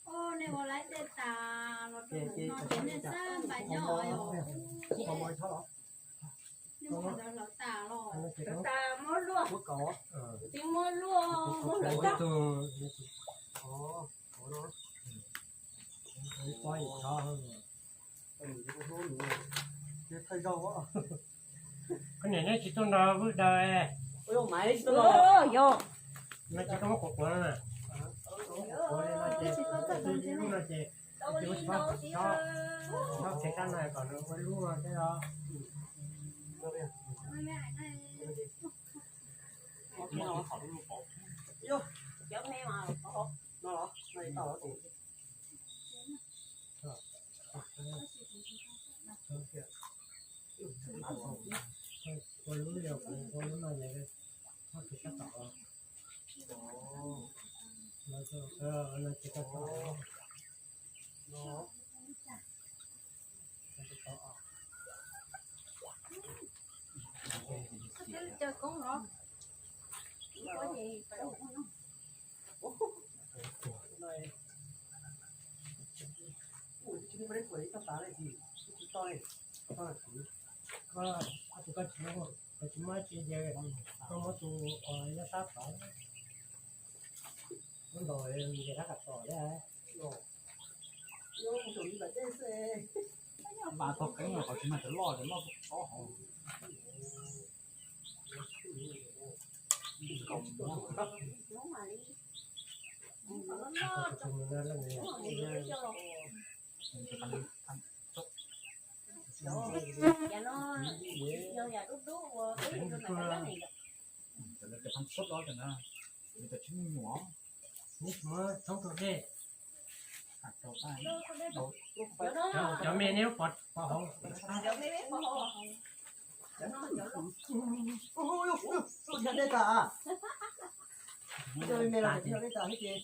Ua, nej ua laib tej tas los rau no ces nej xab npais nyob os. Nej ua ntawd los tas los. Tas muab luaj, tib muab luaj, muab luaj tag. Koj niam neb tsis tuaj nrog vwj daws. Yog, no ces koj muab quav quav na. Quav li no ces, lub no ces, tsis ua txhob, txhob khev sab no kom nws ua lub no thiab os. Ua lub li, ua lub no ces txhob khev sab tom. No ces txhob tom. Caw koob los. Koj tsis muaj tsi ces koj muab tus yog sab tod. Muab ntaus ces sab kam tom thiab. Mas tog keeb los qhov tsis mas cov loj cov loj tod hov. Cov no cov pheej sub do cov no, neb tsis muab thoob rau dej. Cov me neb pov, pov hauv. Dej tas, cov me los cov dej tas thiab ces.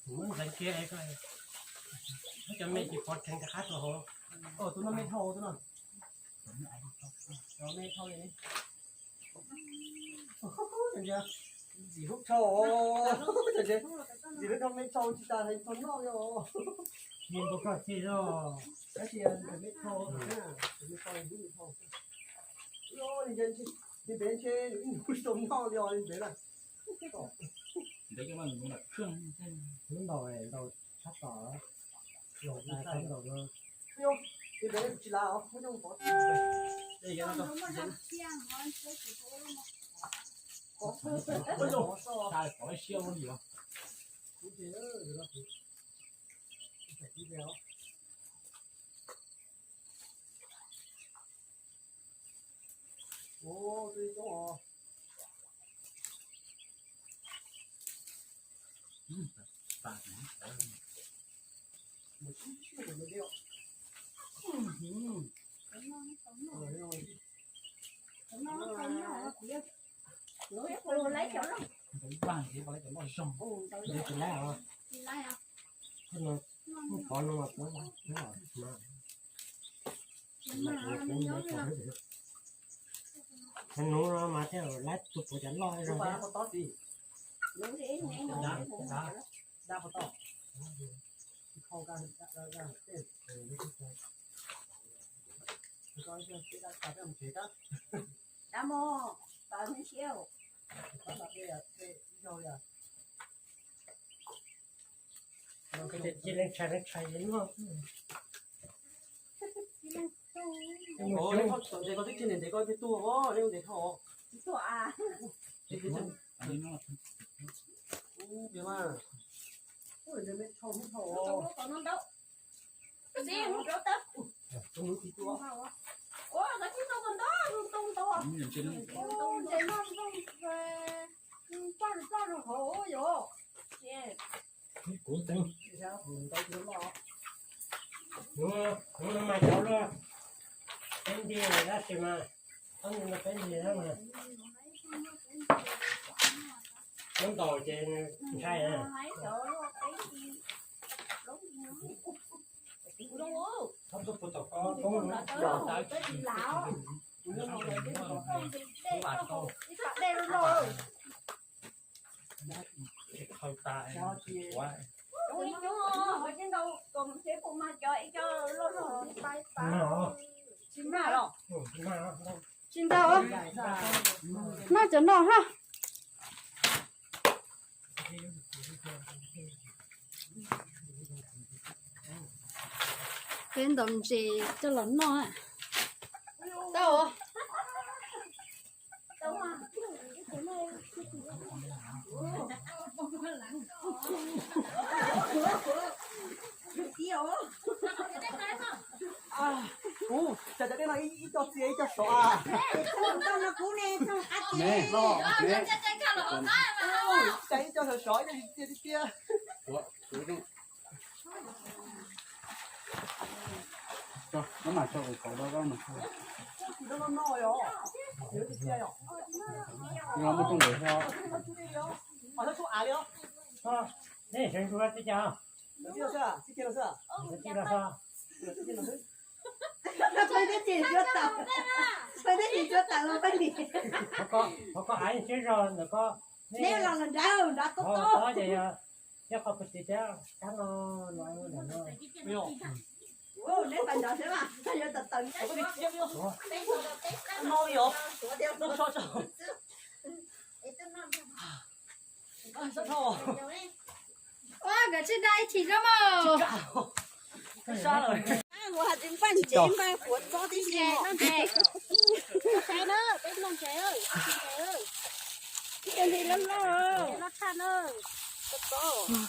Muab ntxeev kiag, cov me ces pov kheev rov qab rau hauv. Tus no me dhau, tus no. Cov me dhau li. Ntxim hlub dhau, ntxim hlub dhau me dhau tsis tas hais tau noj li os. Ntxim hlub dhau txij zog. Tab sis me dhau, me dhau, ntxim hlub me dhau. Li pem ntshe nws ib nus tsis tau noj li os li pem na. Ntawd coj no nws mus nram kheej. Lub ntaus ntaus sab tom, los tas sab ntaus no. Li pem tsis lav os, muab coj mus pov. Ntawd ib vaj ntxiv pom lawv cov loj zog, ntawd tsis laib os. Pov no mas pov no mas, nuv no mas thiaj laib tus puav cov loj zog thiab. Cia leej tshais leej tshais li no. Ntev koj twb cia ntev koj thiaj tuaj, ntev dhau. Ua, koj tsis tau koj ntau, ntau ntau ntses no ntau ntses, paj rau paj rau hauv yom. Kuv teev, kuv no mas cov luaj peb nti tab sis mas, ob nti no peb nti na mas, muab ntaus ces ntshai na. Thaub tuaj puag tom ko koob no, Tsis ntau, noj cov no ha. Peb ntaus ntses coj los noj. Tau. Ub, cas cov dej no ib co txia ib co sov a. Cas ib co sov sov ib co txia tiag tiag. Qhov koj av siab zog ntawm koj, neb los nrad, nrad tod ces yog, yog qhov puag tim teb, kab no, no, no. Ua nkawd tsis da ib chim zoo mas. Npaj ntsev npaj quav txob tib si. Noj ntses, peb noj ntses, ntses loj loj, loj tshaj na.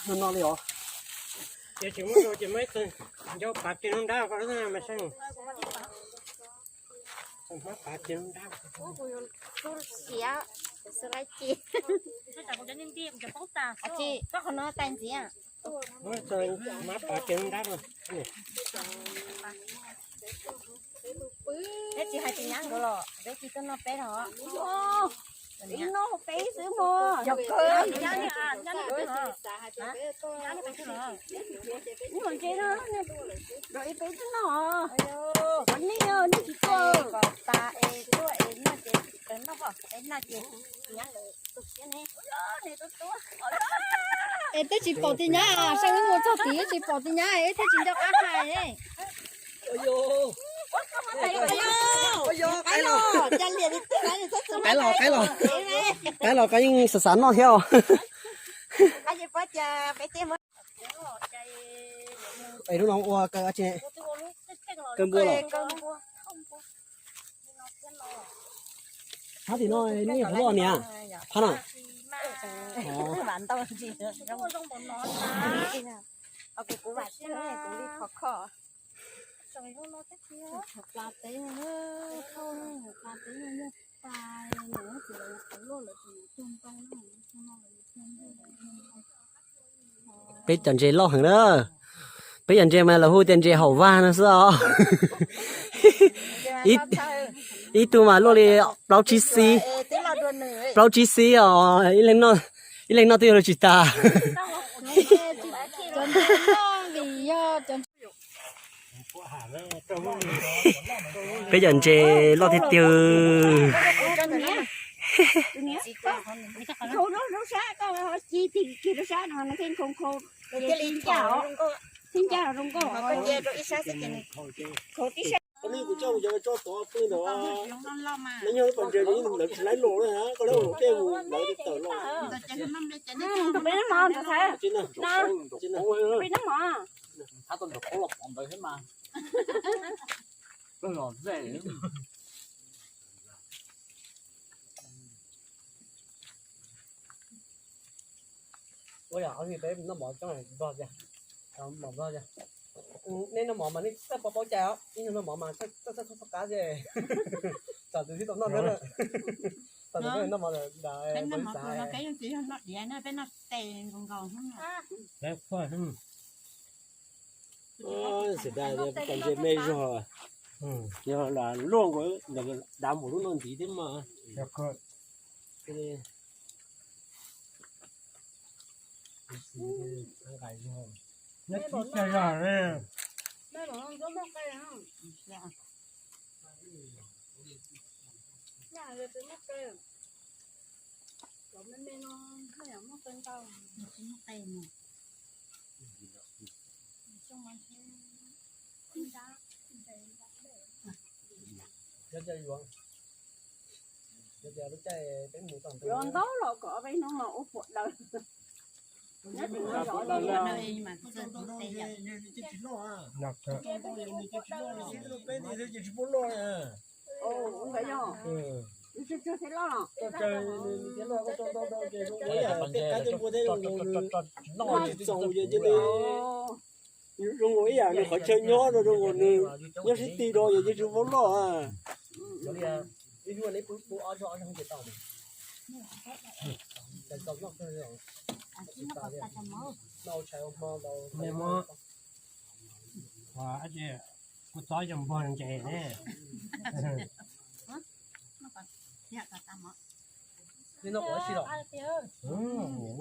No no li os. Ces tsis muab rau ces muab ib tug ncau pav kiag lub nrab ko mas seej. Muab pav kiag lub nrab. Siav, xav laiv ci. Tsis, koj qhov no tais ntxiv. Muab pav kiag lub nrab. Peb tsis hais tsis nyab nkawd los peb tsis tuaj noj peb los. Ib noj peb xwb mog. Ib mos ntses no, rau ib peb tuaj noj. Qhov nej, nej tsis tuaj. Es twb tsis pom tis nyab, sab wb mus txog tid tsis pom tis nyab, wb thiaj tsis nco qab hais. Qaib los, qaib los, qaib los koj yeej xav xav noj thiab os. Es hnub no ua kaw dab tsi? Kaw npua los? Phab tim no nej hauv loj niam, phab no. Peb cov ntses loj heev na. Peb cov ntses mas lawv hu tias ntses haum vag no xwb os. Ib tug mas luaj li plaub tsib xib, plaub tsib xib os, ib leeg noj twb yuav luag tsis tas. Peb cov ntses loj tiag tiag. Peb noj mov, peb noj mov. Ua yog ob peb noj mov coob vlog tiag, mov vlog tiag. Nej noj mov mas nej txawj paub paub cai os, ib nyuag noj mov mas txawj txawj txoj qab xwb. Txawm tus twb tau noj na, txawm tus noj mov lawm. Peb noj mov pluas no peb yeej tsis yog noj diav na, peb noj tes nkaus nkaus. Xav das cov ntses me zog, yog luaj nkaus dav npaum lub no ntxiv thiab mas. Yuav ntau los kom peb hnub no ua puas daws. Zoo nkaus ib yam nws qhov chaw nyob no zoo nkaus nws nyob sib ti rau yog yeej tsis paub loj. Kuv txob yog npog ntses ne.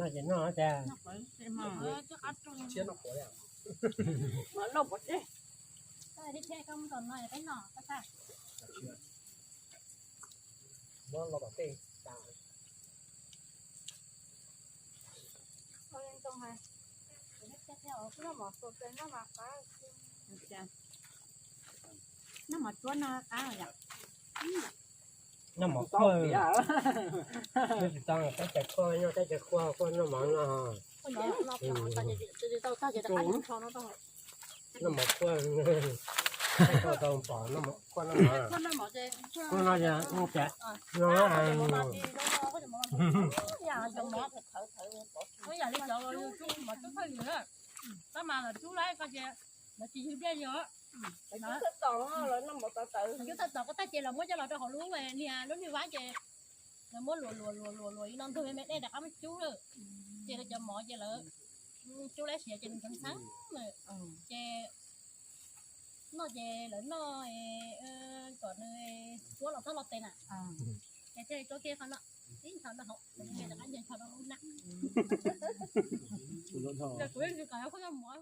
Noj ces noj tas. Noj mov tsuab no qab yom. Noj mov qhuav, noj tsis tau, teb chaws qhuav, qhuav noj mov no. Noj mov qhuav, tau tau pom noj mov qhuav, noj mov qhuav no yog ua cas no. Tab mas los cub lawm koj ces lawv tsis ywg dej li os. Cub tawm tom koj tag ces los muab coj los rau hauv lub niag lub niag vab ces lawv muab luam luam luam luam luam ib no ntug me me dej rov qab muab cub lawm. Ces lawv cov mov ces lawv cub lawm siav ces nws ntxhee ntxhee lawm. Ces noj ces lawv noj kom nws tsuab los txog los tes na. Ces thiaj tsuab kiag qhov no, tib ncho rau hauv, rov qab ncho rau lub nab. Kuv yeej tsis kom kuj yog mov.